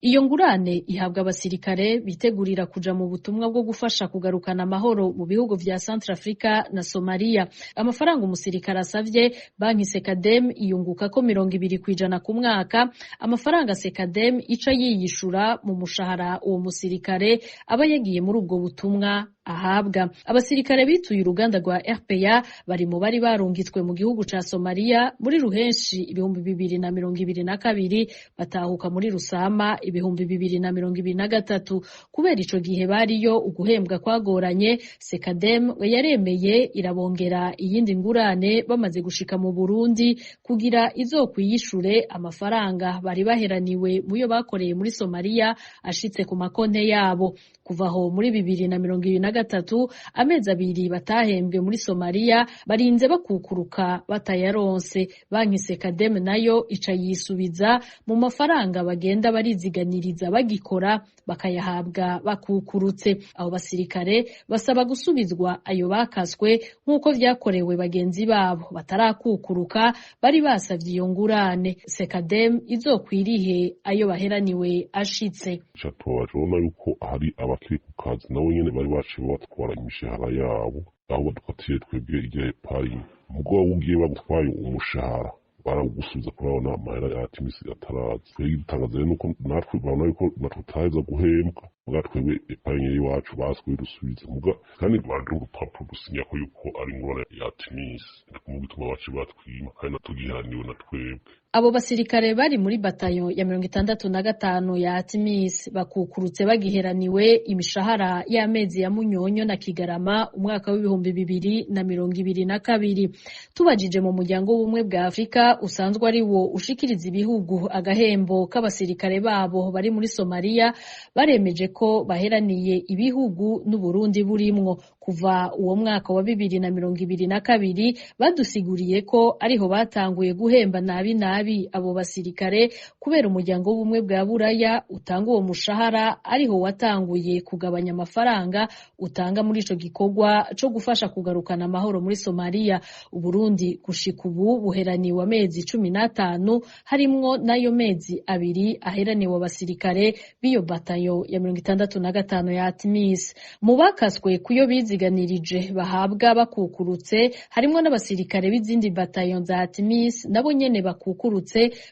Iyo ngurane ihabwa abasirikare bitegurira kuja mu butumwa bwo gufasha kugarukana amahoro mu bihugu vya Centrafrica na Somalia. Amafaranga umusirikare asavye, banki Secadem iyungukako 20% ku mwaka, amafaranga Secadem ica yiyishura mu mushahara uwo musirikare aba yagiye muri ubwo butumwa ahabwa. Abasirikare bituye uruganda rwa RPA bari mu bari barungitswe mu gihugu ca Somalia muri Ruhenshi 2022, batahuka muri Rusama 2023. Kubera ico gihe bariyo uguhembwa kwagoranye, Secadem yaremeye irabongera iyindi ngurane bamaze gushika mu Burundi kugira izokwiyishure amafaranga bari baheraniwe muyo bakoreye muri Somalia ashitse ku makonte yabo. Kuva aho muri 2023, amezi 2 batahembwe muri Somalia barinze bakukuruka batayaronse. Banki Secadem nayo ica yisubiza mu mafaranga bagenda bariziganiriza bagikora, bakayahabwa bakukurutse. Abo basirikare basaba gusubizwa ayo bakaswe nk'uko vyakorewe bagenzi babo batarakukuruka bari basavye iyo ngurane. Secadem izokwirihe ayo baheraniwe ashitse. Turabona yuko hari abakiri ku kazi nabo nyene bari baciye batwara imishahara yabo, aho badukatiye twebwe igihe pari mugabo ugiye bagutwaye umushahara baragusubiza kurabona amahera ya timisi ataraza. Twebwe igitangaza rero nuko natwe babona yuko natwe tutaheza guhembwa, muga twebwe epargne y'iwacu baswe dusubize, muga kandi baje urupapuro dusinyako yuko ari ingurane ya timisi, mu gituma baciye batwima kandi natugiheraniwe na twebwe. Abo basirikare bari muri batayo ya 65 ya Atimis bakukurutse bagiheraniwe imishahara y'amezi ya Munyonyo na Kigarama umwaka w'2022. Tubajije mu muryango w'ubumwe bwa Afrika usanzwe ari wo ushikiriza ibihugu agahembo k'abasirikare babo bari muri Somalia, baremeje ko baheraniye ibihugu n'Uburundi burimwo. Kuva uwo mwaka wa 2022 badusiguriye ko ariho batanguye guhemba nabi nabi abo basirikare, kubera umuryango w'ubumwe bwa Buraya utanga uwo mushahara ariho watanguye kugabanya amafaranga utanga muri ico gikorwa co gufasha kugarukana amahoro muri Somalia. Uburundi gushika ubu buheraniwe amezi 15, harimwo n'ayo mezi 2 aheraniwe abasirikare b'iyo batayo ya 65 ya Atmis. Mu bakaswe kuyo biziganirije bahabwa bakukurutse harimwo n'abasirikare b'izindi batayo za Atmis, nabo nyene bakukurutse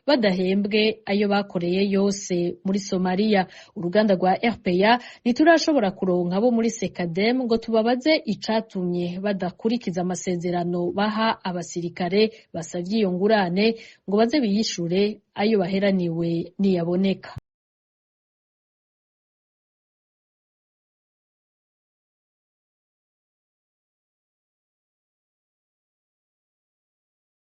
badahembwe ayo bakoreye yose muri Somalia. Uruganda rwa RPA ntiturashobora kuronka abo muri Secadem ngo tubabaze icatumye badakurikiza amasezerano baha abasirikare basavye iyo ngurane ngo baze biyishure ayo baheraniwe niyaboneka.